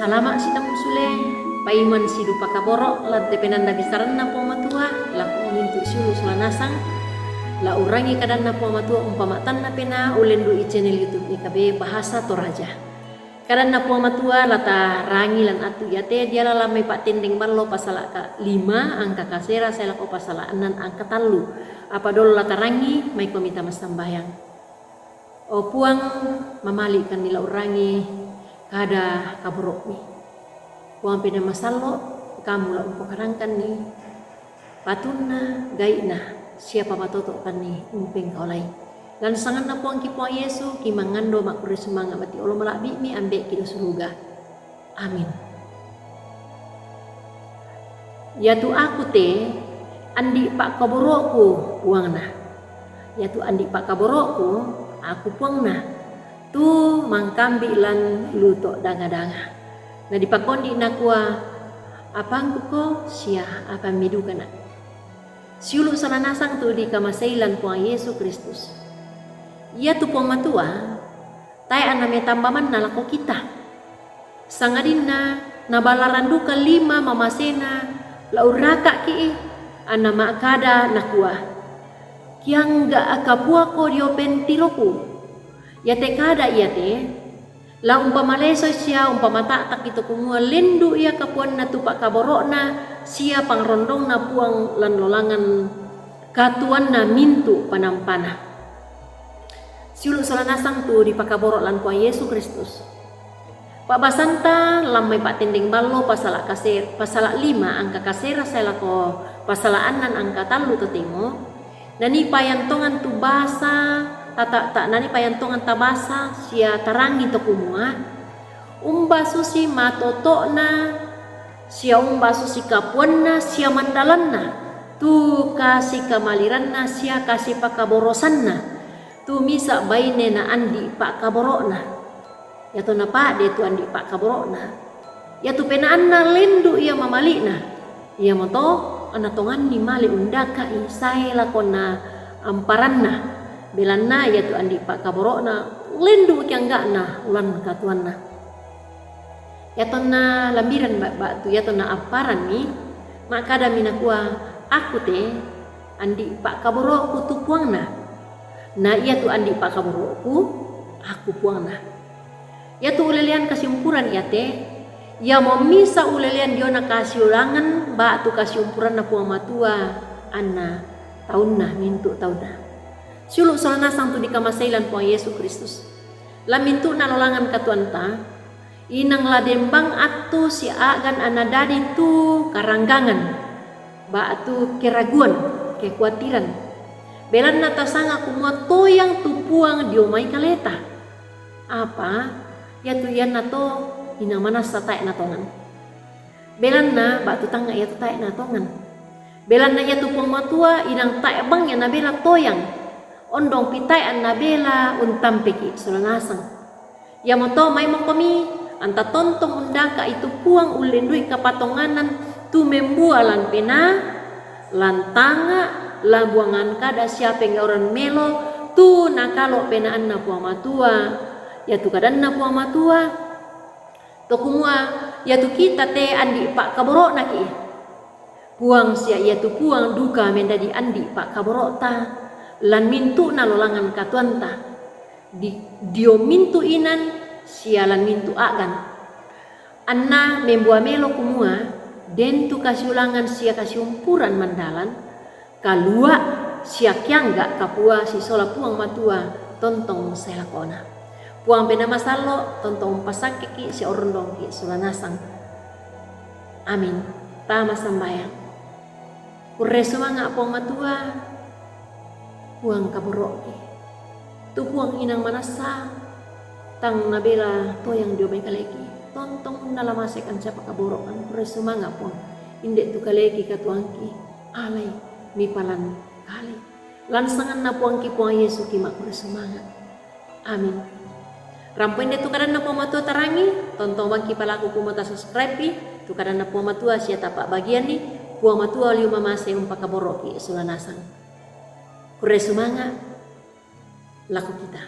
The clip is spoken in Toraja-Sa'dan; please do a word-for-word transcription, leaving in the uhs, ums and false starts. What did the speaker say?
Salama' sitammu sule, paiman sidupa kaboro' lan te penanna bisaranna Puang Matua, lako mintu' siulu' sola nasang, la urangi kadanna Puang Matua umpama'tanna penaa ullendu'i channel YouTube E K B Bahasa Toraja. Kadanna Puang Matua la tarangi lan attu iate diala lan mai pa'tendeng ballo pasala' ka lima angka kasera sae lako pasala' annan angka tallu. Apa dolo la tarangi, maikomi tama sambayang. O Puang, mamali'kanni la urangi kada kaboro'mi. Puang Penaa Masallo', Kamu la umpokadangkanni patunna, gai'na, sia papatoto'kanni umpengkaolai. Lan sanganna Puangki Puang Yesu, kimangngando ma'kurre sumanga' bati' olo mala'bi'mi ambe'ki dio suruga. Amin. Iatu aku te andi' pa'kaboro'ku, Puangna. Iatu andi' pa'kaboro'ku, aku Puangna, tu mangkambi' lan luto' danga-danga. Na dipakondi' nakua, apangkuko sia apammi dukana'. Siulu' sola nasang tu dikamasei lan Puang Yesu Kristus. Iatu Puang Matua, tae' anna metamba manna lako kita. Sangadinna naballaran duka lima mamasena la urraka'ki', anna ma'kada nakua, kiangga' kapuako dio pentiroku. Iate kada iate, la umpamalesoi sia umpamata'takki to kumua lendu' ia kapuanna tu pa'kaboro'na sia pangrondongna Puang lan lolangan katuanna mintu' panampana. Siulu' sola nasang tu dipakaboro' lan Puang Yesu Kristus. Pa'basanta lan mai pa'tendeng ballo pasala' kase-, pasala' lima angka kasera sae lako pasala' annan angka tallu totemo, nani payantongan tu basa, ta-, ta-, ta-, nani payantongan tabasa sia tarangi to kumua, umba susi matoto'na, sia umba susi kapuanna sia mandalanna, tu kasi kamaliranna sia kasi pakaborosanna, tu misa' baine na andi' pa'kaboro'na. Iatu napa'de tu andi' pa'kaboro'na, iatu penaanna lendu' ia mamali'na, iamoto anna tonganni male undaka'i sae lakonna amparanna, belanna iatu andi' pa'kaboro'na lendu' kiangga'na lan katuanna. Iatonna lambiran ba-, ba'tu iatonna amparanni, ma'kadami nakua, aku te andi' pa'kaboro'ku tu Puangna. Na iatu andi' pa'kaboro'ku, aku Puangna. Iatu ulelean kasiumpuran iate, iamo misa' ulelean diona kasiulangan ba'tu kasiumpuranna Puang Matua anna taunna mintu' taunna. Siulu' sola nasang tu dikamasei lan Puang Yesu Kristus. Lan mintu'na lolangan katuanta, inang la dembang attu sia a'gan anna dadi tu karanggangan, ba'tu keraguan, kekuatiran. Belanna tasanga kumua toyang tu Puang dio mai kaleta. Apa, iatu iannato inang manassa tae' natongan. Belanna ba'tu tangnga iatu tae' natongan. Belanna iatu Puang Matua inang tae' bang ia nabela toyang. Ondongpi tae' annabela untampeki' sola nasang. Iamoto maimokomi anta tontong undaka'i tu Puang ullendu'i kapatonganan tu membua lan penaa, lan tangnga, lan buangan kada sia penggauran melo tu nakalo' penaanna Puang Matua. Iatu kadanna Puang Matua, to kumua, iatu kita te andi' pa'kaboro'naki'. Puang sia iatu Puang duka mendadi andi' pa'kaboro'ta lan mintu'na lolangan katuanta, di-, dio mintu' inan sia lan mintu' a'gan. Anna membua melo kumua, den tu kasiulangan sia kasiumpuran mandalan, kalua' sia kiangga' kapua sisola Puang Matua tontong sae lakona. Puang Penaa Masallo' tontong umpasakkeki' sia urrondongki' sola nasang. Amin. Tama sambayang. Kurre sumanga' Puang Matua, Puang kaboro'ki. Tu Puang inang manassa, tang nabela toyang dio mai kaleki. Tontong nala mase' kanca pakaboro'an, kurre sumanga' Puang. Inde' tu kaleki katuoangki, alai mipalan kale. Lan sanganna Puangki Puang Yesu ki ma'kurre sumanga'. Amin. Rampo inde tu kadanna Puang Matua tarangi, tontong bangki palaku kumua tasubscribe-i tu kadanna Puang Matua sia tapa'bagianni. Puang Matua liu mamase umpakaboro'ki sola nasang. Kurre sumanga' lako kita.